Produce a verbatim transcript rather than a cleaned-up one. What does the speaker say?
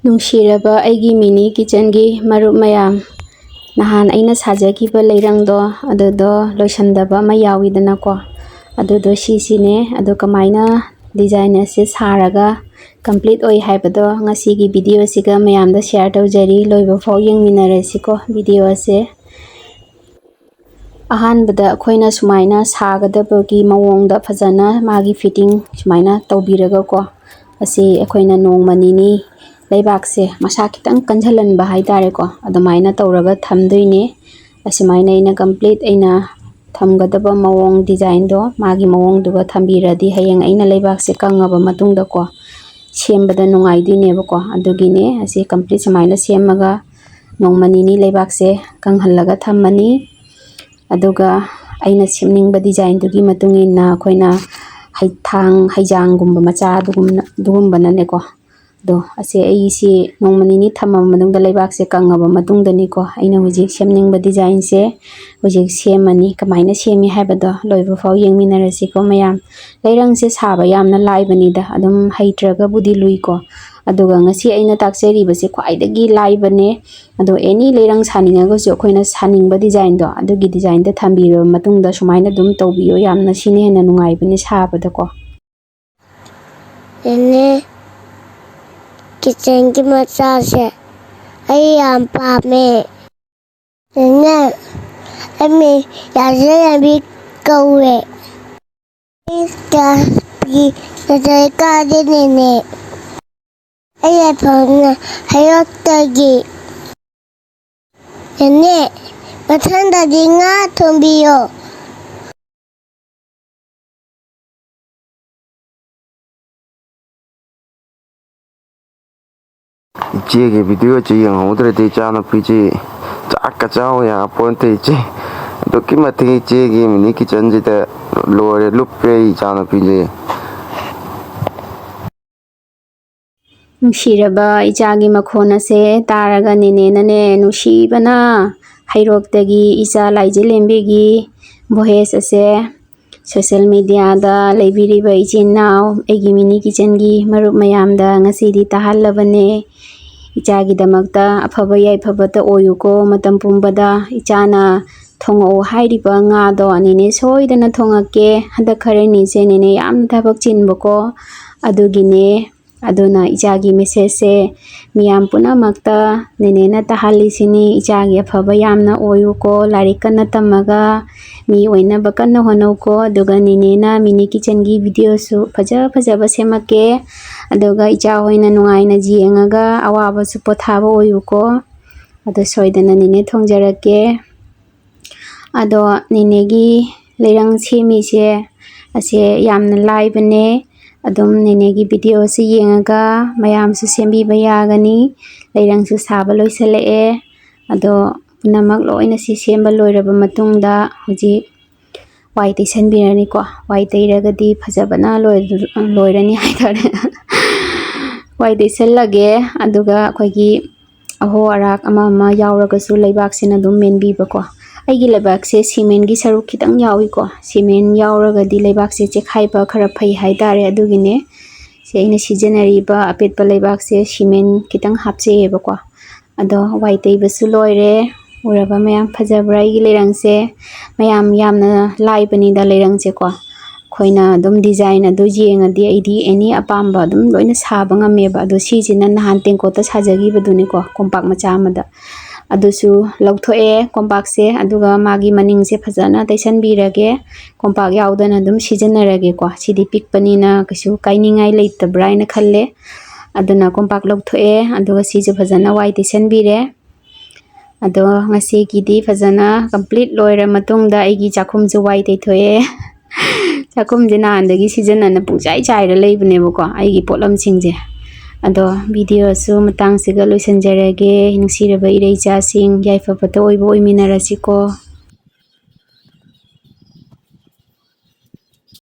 ꯅꯨꯡꯁꯤꯔꯕ ꯑꯩꯒꯤ mini kitchenꯒꯤ ꯃꯔꯨꯞ ꯃꯌꯥꯝ, ꯅꯍꯥꯟ ꯑꯩꯅ ꯁꯥꯖꯈꯤꯕ ꯂꯩꯔꯪꯗꯣ, ꯑꯗꯨꯗꯣ ꯂꯣꯏꯁꯟꯗꯕ ꯑꯃ ꯌꯥꯎꯋꯤꯗꯅꯀꯣ, ꯑꯗꯨꯗꯣ ꯁꯤꯁꯤꯅꯦ꯫ ꯑꯗꯣ ꯀꯃꯥꯏꯅ design ꯑꯁꯦ ꯁꯥꯔꯒ complete ꯑꯣꯏ ꯍꯥꯏꯕꯗꯣ ꯉꯁꯤꯒꯤ videoꯁꯤꯒ ꯃꯌꯥꯝꯗ share ꯇꯧꯖꯔꯤ꯫ ꯂꯣꯏꯕ ꯐꯥꯎ ꯌꯦꯡꯃꯤꯟꯅꯔꯁꯤꯀꯣ videoꯁꯦ꯫ ꯑꯍꯥꯟꯕꯗ ꯑꯩꯈꯣꯏꯅ ꯁꯨꯃꯥꯏꯅ ꯁꯥꯒꯗꯕꯒꯤ ꯃꯑꯣꯡꯗ ꯐꯖꯅ ꯃꯥꯒꯤ fitting ꯁꯨꯃꯥꯏꯅ ꯇꯧꯕꯤꯔꯒꯀꯣ, ꯑꯁꯤ ꯑꯩꯈꯣꯏꯅ ꯅꯣꯡꯃ ꯅꯤꯅꯤ ꯂꯩꯕꯥꯛꯁꯦ ꯃꯁꯥ ꯈꯤꯇꯪ ꯀꯟꯖꯜꯍꯟꯕ ꯍꯥꯏꯇꯥꯔꯦꯀꯣ, ꯑꯗꯨꯃꯥꯏꯅ ꯇꯧꯔꯒ ꯊꯝꯗꯣꯏꯅꯦ꯫ ꯑꯁꯨꯃꯥꯏꯅ ꯑꯩꯅ complete ꯑꯩꯅ ꯊꯝꯒꯗꯕ ꯃꯑꯣꯡ designꯗꯣ ꯃꯥꯒꯤ ꯃꯑꯣꯡꯗꯨꯒ ꯊꯝꯕꯤꯔꯗꯤ ꯍꯌꯦꯡ ꯑꯩꯅ ꯂꯩꯕꯥꯛꯁꯦ ꯀꯪꯉꯕ ꯃꯇꯨꯡꯗꯀꯣ ꯁꯦꯝꯕꯗ ꯅꯨꯡꯉꯥꯏꯗꯣꯏꯅꯦꯕꯀꯣ꯫ ꯑꯗꯨꯒꯤꯅꯦ ꯑꯁꯤ complete ꯁꯨꯃꯥꯏꯅ ꯁꯦꯝꯃꯒ ꯅꯣꯡꯃ ꯅꯤꯅꯤ ꯂꯩꯕꯥꯛꯁꯦ ꯀꯪꯍꯜꯂꯒ ꯊꯝꯃꯅꯤ꯫ ꯑꯗꯨꯒ ꯑꯩꯅ ꯁꯦꯝꯅꯤꯡꯕ designꯗꯨꯒꯤ ꯃꯇꯨꯡ ꯏꯟꯅ ꯑꯩꯈꯣꯏꯅ ꯍꯩ-, ꯊꯥꯡ ꯍꯩꯖꯥꯡꯒꯨꯝꯕ ꯃꯆꯥ ꯑꯗꯨꯒꯨꯝꯅ-, ꯑꯗꯨꯒꯨꯝꯕꯅꯅꯦꯀꯣ꯫ ꯑꯗꯣ ꯑꯁꯦ ꯑꯩꯁꯤ ꯅꯣꯡꯃ ꯅꯤꯅꯤ ꯊꯝꯃꯕ ꯃꯇꯨꯡꯗ ꯂꯩꯕꯥꯛꯁꯦ ꯀꯪꯉꯕ ꯃꯇꯨꯡꯗꯅꯤꯀꯣ ꯑꯩꯅ ꯍꯧꯖꯤꯛ ꯁꯦꯝꯅꯤꯡꯕ designꯁꯦ ꯍꯧꯖꯤꯛ ꯁꯦꯝꯃꯅꯤ꯫ ꯀꯃꯥꯏꯅ ꯁꯦꯝꯃꯤ ꯍꯥꯏꯕꯗꯣ ꯂꯣꯏꯕ ꯐꯥꯎ ꯌꯦꯡꯃꯤꯟꯅꯔꯁꯤꯀꯣ ꯃꯌꯥꯝ꯫ ꯂꯩꯔꯪꯁꯦ ꯁꯥꯕ ꯌꯥꯝꯅ ꯂꯥꯏꯕꯅꯤꯗ, ꯑꯗꯨꯝ ꯍꯩꯇ꯭ꯔꯒꯕꯨꯗꯤ ꯂꯨꯏꯀꯣ꯫ ꯑꯗꯨꯒ ꯉꯁꯤ ꯑꯩꯅ ꯇꯥꯛꯆꯔꯤꯕꯁꯦ ꯈ꯭ꯋꯥꯏꯗꯒꯤ ꯂꯥꯏꯕꯅꯦ꯫ ꯑꯗꯣ any ꯂꯩꯔꯪ ꯁꯥꯅꯤꯡꯉꯒꯁꯨ ꯑꯩꯈꯣꯏꯅ ꯁꯥꯅꯤꯡꯕ designꯗꯣ ꯑꯗꯨꯒꯤ designꯗ ꯊꯝꯕꯤꯔꯕ ꯃꯇꯨꯡꯗ ꯁꯨꯃꯥꯏꯅ ꯑꯗꯨꯝ ꯇꯧꯕꯤꯌꯣ, ꯌꯥꯝꯅ ꯁꯤꯅ ꯍꯦꯟꯅ ꯅꯨꯡꯉꯥꯏꯕꯅꯦ ꯁꯥꯕꯗꯀꯣ꯫ ꯅꯦꯅꯦ, kitchenꯒꯤ ꯃꯆꯥꯁꯦ ꯑꯩ ꯌꯥꯝ ꯄꯥꯝꯃꯦ꯫ ꯅꯦꯅꯦ, ꯑꯩ ꯃꯤꯡ ꯌꯥꯏꯁꯅꯥ ꯂꯦꯝꯕꯤ ꯀꯧꯋꯦ꯫ ꯑꯩ class P nursery ꯀꯥꯗꯣꯏꯅꯦ꯫ ꯑꯩ ꯌꯥꯏꯐꯕꯅ ꯍꯩꯔꯣꯛꯇꯒꯤ꯫ ꯅꯦꯅꯦ, ꯃꯊꯪꯗꯗꯤ ꯉꯥ ꯊꯣꯡꯕꯤꯌꯣ꯫ ꯏꯆꯦꯒꯤ videoꯁꯤ ꯌꯦꯡꯍꯧꯗ꯭ꯔꯗꯤ ꯏꯆꯥꯅꯨꯄꯤꯁꯤ ꯆꯥꯛꯀ ꯆꯥꯎ ꯌꯥꯄꯣꯟꯇꯦ ꯏꯆꯦ꯫ ꯑꯗꯨꯛꯀꯤ ꯃꯇꯤꯛ ꯏꯆꯦꯒꯤ mini kitchenꯁꯤꯗ ꯂꯣꯏꯔꯦ, ꯂꯨꯞꯄꯦ ꯑꯩ ꯏꯆꯥꯅꯨꯄꯤꯁꯦ꯫ ꯅꯨꯡꯁꯤꯔꯕ ꯏꯆꯥꯒꯤ ꯃꯈꯣꯟ ꯑꯁꯦ ꯇꯥꯔꯒ ꯅꯦꯅꯦꯅꯅꯦ ꯅꯨꯡꯁꯤꯕꯅ ꯍꯩꯔꯣꯛꯇꯒꯤ ꯏꯆꯥ ꯂꯥꯏꯖꯂꯦꯝꯕꯤꯒꯤ voice ꯑꯁꯦ ꯁꯣꯁꯦꯜ ꯃꯦꯗꯤꯌꯥꯗ ꯂꯩꯕꯤꯔꯤꯕ ꯏꯆꯤꯟ ꯏꯅꯥꯎ, ꯑꯩꯒꯤ ꯃꯤꯅꯤ ꯀꯤꯆꯟꯒꯤ ꯃꯔꯨꯞ ꯃꯌꯥꯝꯗ ꯉꯁꯤꯗꯤ ꯇꯥꯍꯜꯂꯕꯅꯦ꯫ ꯏꯆꯥꯒꯤꯗꯃꯛꯇ ꯑꯐꯕ ꯌꯥꯏꯐꯕꯇ ꯑꯣꯏꯌꯨꯀꯣ꯫ ꯃꯇꯝ ꯄꯨꯝꯕꯗ ꯏꯆꯥꯅ ꯊꯣꯡꯉꯛꯑꯣ ꯍꯥꯏꯔꯤꯕ ꯉꯥꯗꯣ ꯅꯦꯅꯦ ꯁꯣꯏꯗꯅ ꯊꯣꯡꯉꯛꯀꯦ꯫ ꯍꯟꯗꯛ ꯈꯔꯅꯤꯁꯦ ꯅꯦꯅꯦ ꯌꯥꯝꯅ ꯊꯕꯛ ꯆꯤꯟꯕꯀꯣ, ꯑꯗꯨꯒꯤꯅꯦ꯫ ꯑꯗꯨꯅ ꯏꯆꯥꯒꯤ ꯃꯦꯁꯦꯖꯁꯦ ꯃꯤꯌꯥꯝ ꯄꯨꯝꯅꯃꯛꯇ ꯅꯦꯅꯦꯅ ꯇꯥꯍꯜꯂꯤꯁꯤꯅꯤ꯫ ꯏꯆꯥꯒꯤ ꯑꯐꯕ ꯌꯥꯝꯅ ꯑꯣꯏꯌꯨꯀꯣ꯫ ꯂꯥꯏꯔꯤꯛ ꯀꯟꯅ ꯇꯝꯃꯒ ꯃꯤ ꯑꯣꯏꯅꯕ ꯀꯟꯅ ꯍꯣꯠꯅꯧꯀꯣ꯫ ꯑꯗꯨꯒ ꯅꯦꯅꯦꯅ ꯃꯤꯅꯤ ꯀꯤꯆꯟꯒꯤ ꯚꯤꯗꯤꯑꯣꯁꯨ ꯐꯖ ꯐꯖꯕ ꯁꯦꯝꯃꯛꯀꯦ꯫ ꯑꯗꯨꯒ ꯏꯆꯥ ꯍꯣꯏꯅ ꯅꯨꯡꯉꯥꯏꯅ ꯌꯦꯡꯉꯒ ꯑꯋꯥꯕꯁꯨ ꯄꯣꯊꯥꯕ ꯑꯣꯏꯌꯨꯀꯣ꯫ ꯑꯗꯣ ꯁꯣꯏꯗꯅ ꯅꯦꯅꯦ ꯊꯣꯡꯖꯔꯛꯀꯦ꯫ ꯑꯗꯣ ꯅꯦꯅꯦꯒꯤ ꯂꯩꯔꯪ ꯁꯦꯝꯃꯤꯁꯦ ꯑꯁꯦ ꯌꯥꯝꯅ ꯂꯥꯏꯕꯅꯦ꯫ ꯑꯗꯨꯝ ꯅꯦꯅꯦꯒꯤ ꯚꯤꯗꯤꯑꯣꯁꯤ ꯌꯦꯡꯉꯒ ꯃꯌꯥꯝꯁꯨ ꯁꯦꯝꯕꯤꯕ ꯌꯥꯒꯅꯤ꯫ ꯂꯩꯔꯪꯁꯨ ꯁꯥꯕ ꯂꯣꯏꯁꯤꯜꯂꯛꯑꯦ꯫ ꯑꯗꯣ ꯄꯨꯝꯅꯃꯛ ꯂꯣꯏꯅ ꯁꯤ ꯁꯦꯝꯕ ꯂꯣꯏꯔꯕ ꯃꯇꯨꯡꯗ ꯍꯧꯖꯤꯛ ꯋꯥꯏ ꯇꯩꯁꯟꯕꯤꯔꯅꯤꯀꯣ꯫ ꯋꯥꯏ ꯇꯩꯔꯒꯗꯤ ꯐꯖꯕꯅ ꯂꯣꯏ-, ꯂꯣꯏꯔꯅꯤ ꯍꯥꯏꯇꯥꯔꯦ꯫ ꯋꯥꯏ ꯇꯩꯁꯜꯂꯒꯦ꯫ ꯑꯗꯨꯒ ꯑꯩꯈꯣꯏꯒꯤ ꯑꯍꯣ ꯑꯔꯥꯛ ꯑꯃ ꯑꯃ ꯌꯥꯎꯔꯒꯁꯨ ꯂꯩꯕꯥꯛꯁꯤꯅ ꯑꯗꯨꯝ ꯃꯦꯟꯕꯤꯕꯀꯣ꯫ ꯑꯩꯒꯤ ꯂꯩꯕꯥꯛꯁꯦ ꯁꯤꯃꯦꯟꯒꯤ ꯁꯔꯨꯛ ꯈꯤꯇꯪ ꯌꯥꯎꯏꯀꯣ꯫ ꯁꯤꯃꯦꯟ ꯌꯥꯎꯔꯒꯗꯤ ꯂꯩꯕꯥꯛꯁꯦ ꯆꯦꯛꯈꯥꯏꯕ ꯈꯔ ꯐꯩ ꯍꯥꯏꯇꯥꯔꯦ꯫ ꯑꯗꯨꯒꯤꯅꯦ ꯁꯤ ꯑꯩꯅ ꯁꯤꯖꯤꯟꯅꯔꯤꯕ ꯑꯄꯦꯠꯄ ꯂꯩꯕꯥꯛꯁꯦ ꯁꯤꯃꯦꯟ ꯈꯤꯇꯪ ꯍꯥꯞꯆꯩꯌꯦꯕꯀꯣ꯫ ꯑꯗꯣ ꯋꯥꯏ ꯇꯩꯕꯁꯨ ꯂꯣꯏꯔꯦ꯫ ꯎꯔꯕ ꯃꯌꯥꯝ, ꯐꯖꯕ꯭ꯔꯥ ꯑꯩꯒꯤ ꯂꯩꯔꯪꯁꯦ? ꯃꯌꯥꯝ, ꯌꯥꯝꯅ ꯂꯥꯏꯕꯅꯤꯗ ꯂꯩꯔꯪꯁꯦꯀꯣ꯫ ꯑꯩꯈꯣꯏꯅ ꯑꯗꯨꯝ ꯗꯤꯖꯥꯏꯟ ꯑꯗꯨ ꯌꯦꯡꯉꯗꯤ ꯑꯩꯗꯤ ꯑꯦꯅꯤ ꯑꯄꯥꯝꯕ ꯑꯗꯨꯝ ꯂꯣꯏꯅ ꯁꯥꯕ ꯉꯝꯃꯦꯕ꯫ ꯑꯗꯣ ꯁꯤꯁꯤꯅ ꯅꯍꯥꯟ ꯇꯦꯡꯀꯣꯠꯇ ꯁꯥꯖꯈꯤꯕꯗꯨꯅꯤꯀꯣ, ꯀꯣꯝꯄꯥꯛ ꯃꯆꯥ ꯑꯃꯗ꯫ ꯑꯗꯨꯁꯨ ꯂꯧꯊꯣꯛꯑꯦ ꯀꯣꯝꯄꯥꯛꯁꯦ, ꯑꯗꯨꯒ ꯃꯥꯒꯤ ꯃꯅꯤꯡꯁꯦ ꯐꯖꯅ ꯇꯩꯁꯟꯕꯤꯔꯒꯦ꯫ ꯀꯣꯝꯄꯥꯛ ꯌꯥꯎꯗꯅ ꯑꯗꯨꯝ ꯁꯤꯖꯤꯟꯅꯔꯒꯦꯀꯣ꯫ ꯁꯤꯗꯤ ꯄꯤꯛꯄꯅꯤꯅ ꯀꯩꯁꯨ ꯀꯥꯏꯅꯤꯡꯉꯥꯏ ꯂꯩꯇꯕ꯭ꯔꯥ ꯍꯥꯏꯅ ꯈꯜꯂꯦ꯫ ꯑꯗꯨꯅ ꯀꯣꯝꯄꯥꯛ ꯂꯧꯊꯣꯛꯑꯦ, ꯑꯗꯨꯒ ꯁꯤꯁꯨ ꯐꯖꯅ ꯋꯥꯏ ꯇꯩꯁꯟꯕꯤꯔꯦ꯫ ꯑꯗꯣ ꯉꯁꯤꯒꯤꯗꯤ ꯐꯖꯅ ꯀꯝꯄ꯭ꯂꯤꯠ ꯂꯣꯏꯔ ꯃꯇꯨꯡꯗ ꯑꯩꯒꯤ ꯆꯥꯛꯈꯨꯝꯁꯨ ꯋꯥꯏ ꯇꯩꯊꯣꯛꯑꯦ꯫ ꯆꯥꯛꯈꯨꯝꯁꯦ ꯅꯍꯥꯟꯗꯒꯤ ꯁꯤꯖꯤꯟꯅꯅ ꯄꯨꯡꯆꯥꯏ ꯆꯥꯏꯔ ꯂꯩꯕꯅꯦꯕꯀꯣ, ꯑꯩꯒꯤ ꯄꯣꯠꯂꯝꯁꯤꯡꯁꯦ꯫ ꯑꯗꯣ ꯚꯤꯗꯤꯑꯣꯁꯨ ꯃꯇꯥꯡꯁꯤꯒ ꯂꯣꯏꯁꯤꯟꯖꯔꯒꯦ꯫ ꯅꯨꯡꯁꯤꯔꯕ ꯏꯔꯩꯆꯥꯁꯤꯡ, ꯌꯥꯏꯐꯕꯇ ꯑꯣꯏꯕ ꯑꯣꯏꯃꯤꯟꯅꯔꯁꯤꯀꯣ꯫